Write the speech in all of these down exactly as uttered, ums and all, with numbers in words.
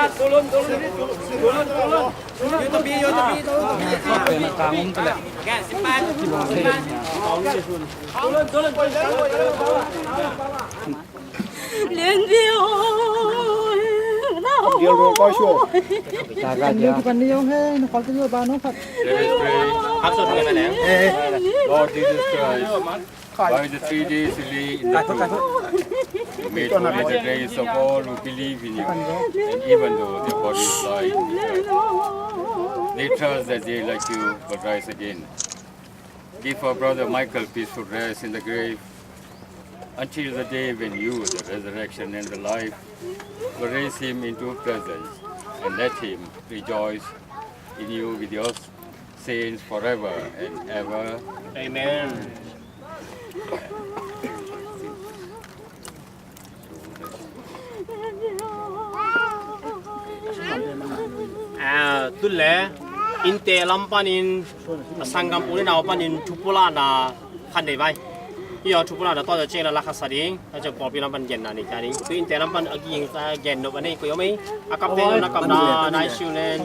Let us pray. Lord Jesus Christ, by the three days you lay in the tomb, you made holy the graves of all who believe in you. And even though their bodies lie in the earth, they trust that they, like you, will rise again. Give our brother Michael peaceful rest in the grave until the day when you, the resurrection and the life, will raise him into your presence, and let him rejoice in you with your saints forever and ever. Amen. Ah, tu le, innte lam panin, a sanggam u le nau panin thupulakna khat nei vai. Hi aw, thupulakna tawh ciang la la kha sa ding. A ciang pawlpi lam pan genna nei ta ding. Tu innte lam pan a ging ta gen nop a nei koi om ei. A kapte na kapna nai siu nen.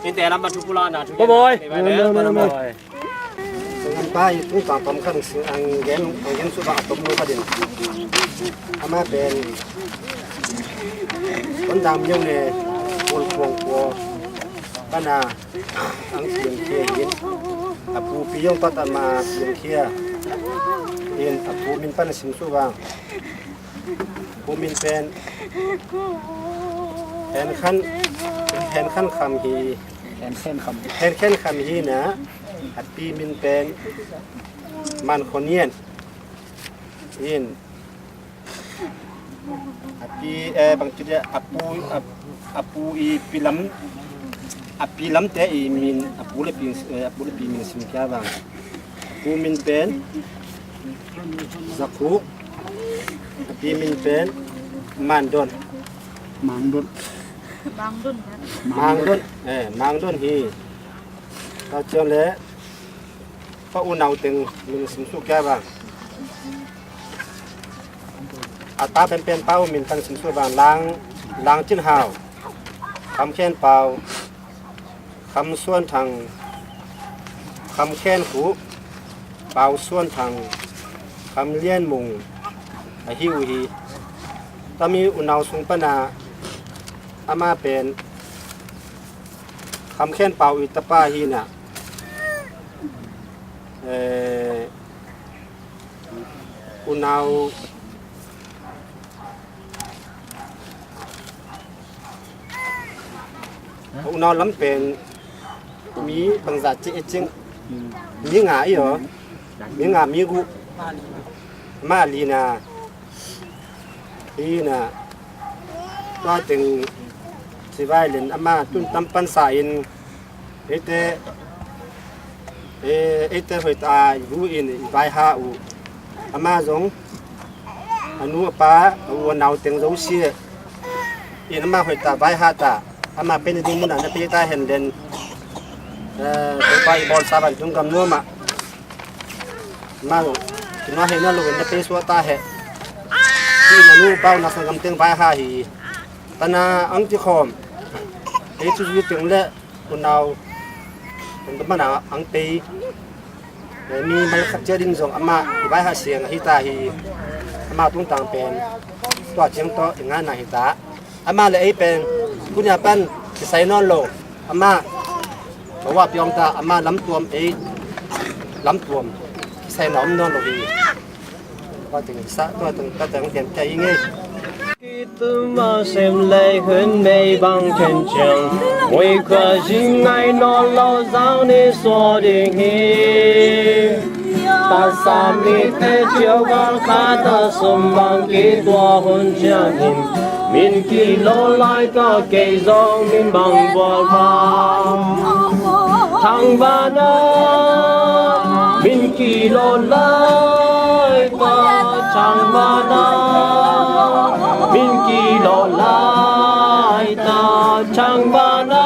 Innte lam pan thupulakna thu genna nei vai le. Sanggam pa i tungtang tom khat ang gen, ang gen suba a tom lo khat in. Amah pen Hondang Myo ne Kol Kuang Kua pana ang piangkhia in. A pupi yong pat ama piangkhia in a pu min pana sim su bang. Pu min pen Hen Khan, Hen Khan Kham hi. Hen Khan Kham. Hen Khan Kham hi na, a pi min pen Man Khon Yen. In a pi, eh, bang ci dia, a pu, a, a pu i pi lam, a pi lamte i min, a pu le pi, eh, a pu le pi min sim kia bang. A pu min pen Za Khuk, a pi min pen Man Don. Mang Don. Mang Don, eh, Mang Don hi. Tua ciang le pa u nau teng min sim su kia bang. A ta penpen pa u min pan sim su bang, Lang, Lang Cin Hau, Kham Khen Pau, Kham Suan Thang, Kham Khen Khuh, Pau Suan Thang, Kham Lian Mung, a hi uh hi. Tami u nau sung pana ama pen Kham Khen Pau i tapa hi na. Eh, u nau, u nau lam pen mi bangza ci e cing, mi nga i aw, mi nga mi gu, ma li na. Hi na, tua teng sivai len ama tun tam pan sa in, eite, e, eite hoita i hu in i vai ha uh. Ama zong a nu a pa, a u a nau teng zo sia in ama hoita vai ha ta. Ama pen i ding muna na pe ta hen den. Eh, Topa i bawl sa van tung gam nuam ah. Mang, kino hei na lo in na pe suak ta he. Hi na nu pau na sanggam teng vai ha hi. Tana ang ti khawm. Ei cu zui teng le u nau. Teng mana ang pei. Eh, mi mal khat cia ding zong ama i vai ha siang a hi ta hi. Ama tungtang pen tua ciang tawh i ngana hi ta. Ama le ei pen kunia pan kisai nawn lo. Ama bawa piawng ta, ama lamtuam ei lamtuam kisai na om nawn lo hi. Tua teng sa, tua teng, tua teng pian kia i ngei. Kituma sem lei hun mei bang ken ciang, ui kua zing ngai nawn lo zang ni sua ding hi. Tasam ni te ciau bang kha tasum bang ki tua hun ciang in. Min ki lo lai ta kei zong min bang bual bang. Thang bana. Min ki lo lai ta thang bana. Min ki lo lai ta thang bana.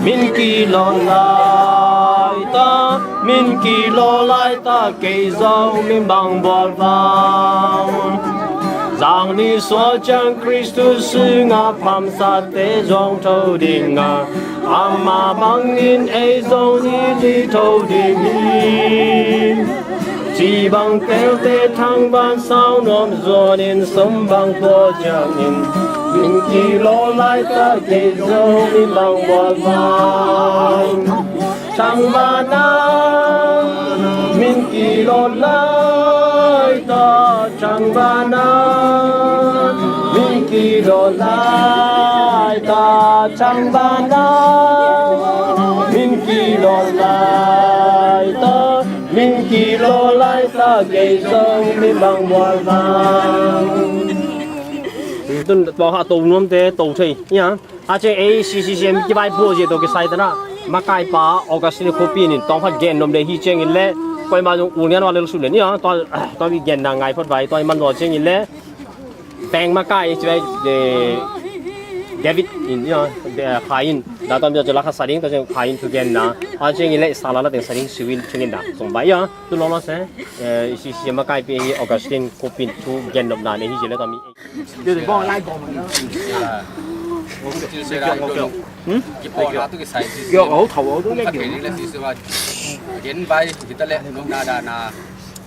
Min ki lo lai ta. Min ki lo lai ta kei zong min bang bual bang. Zang ni suah ciang Khristu sungah phamsate zong tho ding a, amah bangin ei zong i tho ding hi. Ci bang telte thangvan sau nuam zuanin, sum bang pua ciangin, min kilawh laitak, kei zong min bang bual vang. Thangvan ah min kilawh laitak, thangvan ah min kilawh laitak, thangvan ah min kilawh laitak, min kilawh laitak, kei zong min bang bual vang. Tun tua kha to nuamte to thei ia. A ciang ei C C C M kivaipuak zia tawh kisai tanah makaipa Augustine Khupin in tawm khat gen nuam le hi ciangin le, koima zong ul ngian ua lel sut le ni a, tua, tua mi genna ngai phot vai, tua i man zaw ciangin le, peng makai ci vai, eh, David in, you know, eh, Khain da, tua mi zong la kha sa ding, tua ciang Khain thu genna, a ciangin le sala la teng sa ding siwin thungen da song vai ia. Tu lawng lawng se, eh, C C C M makaipi Augustine Khupin thu gen nopna nei hi ci le tua mi. Kipawlna tu kisai ci. Kipawlna tu kisai ci. Khat thei ding le ci sua. Gen vai kita le nong na da na.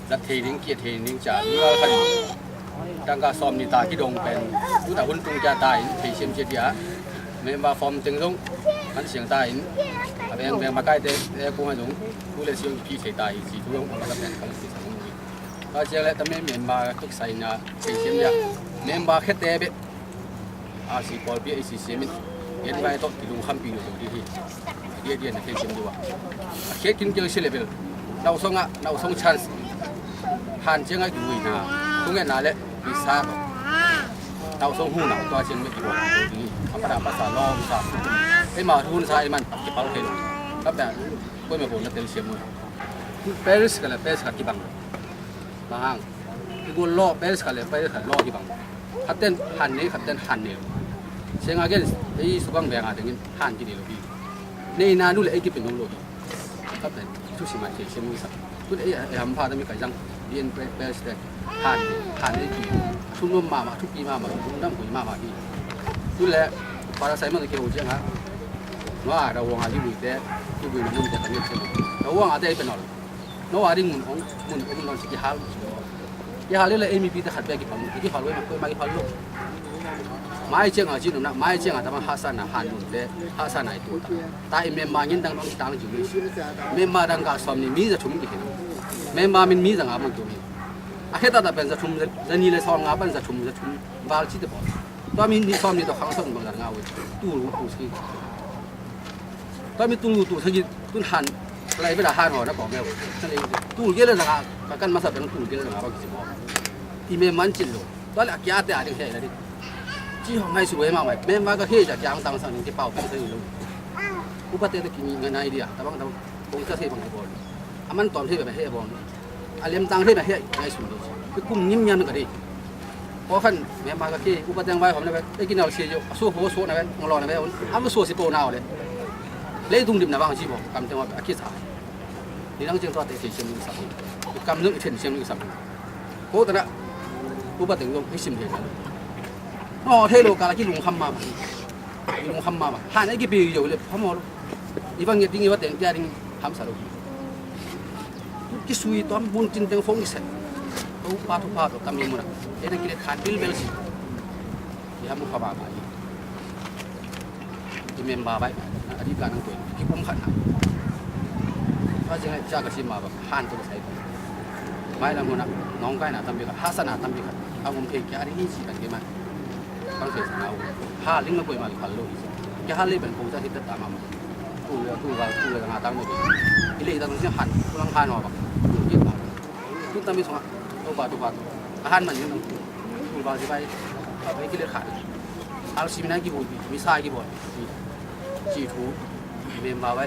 Zat thei ding, kia thei ding ca. Ni wal khat. Tangka sawm ni ta kidong pen. Tu ta hun tung kia ta in thei siam cia dia. Member form teng zong kan siang ta in. A veng veng makaite, eh, kung a zong. Tu le siang pi thei ta in ci tu zong. Kan siang ta in. Ka ciang le tami member tuk sai na thei siam ya. Member khete be. A si pawlpi a i si siam in. Gen vai tawh kilungkhampi lo ding hi. A dia dia na thei siam dua. A khiat kin kiang si level. Nau song a, nau song chance. Han ciang a kiwi na. Kung e na le. Bisa ko. Nau song hu na tua ciang me kiwa. A pada pasa long sa. E ma hun sa e man. Kipal thei lo. Ka ba. Koi me bon na tel siam mo. Paris ka le Paris ka kibang. Bang hang. I gol lo, pels khat le pels khat lo hi bang. Khatten han nei, khatten han nei. Siang a gen, ei subang beng a dengin han ki nei lo hi. Nei na nu le ei ki pen lo hi. Khatten, tu si ma thei siam ni sa. Tu ei, ei ham pha da mi kai zang. Bien pels te. Han, han nei ki. Thu nom mama, thu pi mama, thu nam kui mama hi. Tu le, para sai ma ke ho jeng ha. Wa, ra wang a li bui te. Ki bui na mun te ka ni siam. Ra wang a te ei pen lo. No a ding mun ong, mun ong non si kihal. Kihal le ei mipi te khat pia kipal, kihal wei ma, koi ma kihal lo. Mai ciang a cin na, mai ciang a tamang hasa na han nun le, hasa na i tu ta. Ta i member ngin dang dong tang ji le. Member dang ka som ni mi za thum ki hen. Member min mi za nga man tu mi. A kheta ta pen za thum, za ni le som nga pan za thum, za thum. Bal ci te bol. Tua mi ni som ni to khang som bang za nga wei. Tu lu tu si. Tua mi tul tul sagih tun han lai vela han ho na ko meu. Tul gel na ka kan masa pen tul gel na ba kisi mo. I me man cin lo. Tua le a kia te a ding he la di. Ci ho mai su he ma mai. Me ma ka he ja kiang tang sang ki pau tang sang lo. Upa te te ki ngai nai dia. Tabang tabang. Kong sa se bang bol. Aman tom he ba he bol. A lem tang thei na he ngai sun lo. Ki kum ngim nyan ka dei. Ko khan me ma ka ki upa teng vai hom na ve. E ki nal si jo. A su ho su na ve. Ngolo na ve. A mu su si po na le. Lei tung dim na bang si bo. Kam teng wa a ki sa. Ni nang jeng to te thei sem ni sa. Kam nung i then sem ni sa. Ko ta na. Upa teng lo i sim thei na. No thei lo ka la ki lung kham ma. Ki lung kham ma. Han e ki pe jo le. Kham lo. I bang nge ding i wa teng tia ding ham sa lo. Kisui tuam mun tin teng fong i set. Tupa tupa to kami muna. Ena kile khan bil bel si. Ya mu khaba ba i. I member bai. Adi ka nang tuin. Ki kum khan na. Fa jeng ai cha ka si ma ba. Han to sai. Mai la muna. Nong kai na tam bi ka. Hasa na tam bi ka. Ang um ke kya ri si kan ke ma. Bang se sa nau. Ha ling na koi ma ki phal lo. Ki ha le ben ko sa hit ta ma ma. Tu le tu ga tu le nga tang mo. I le ta tu si han. Tu lang han wa ba. Tu ki ba. Tu ta mi so. Tu ba tu ba. A han man ni. Tu ba si bai. Ba bai ki le kha. Al si mi na ki bu. Mi sa ki bo. Ci thu. Me ma bai.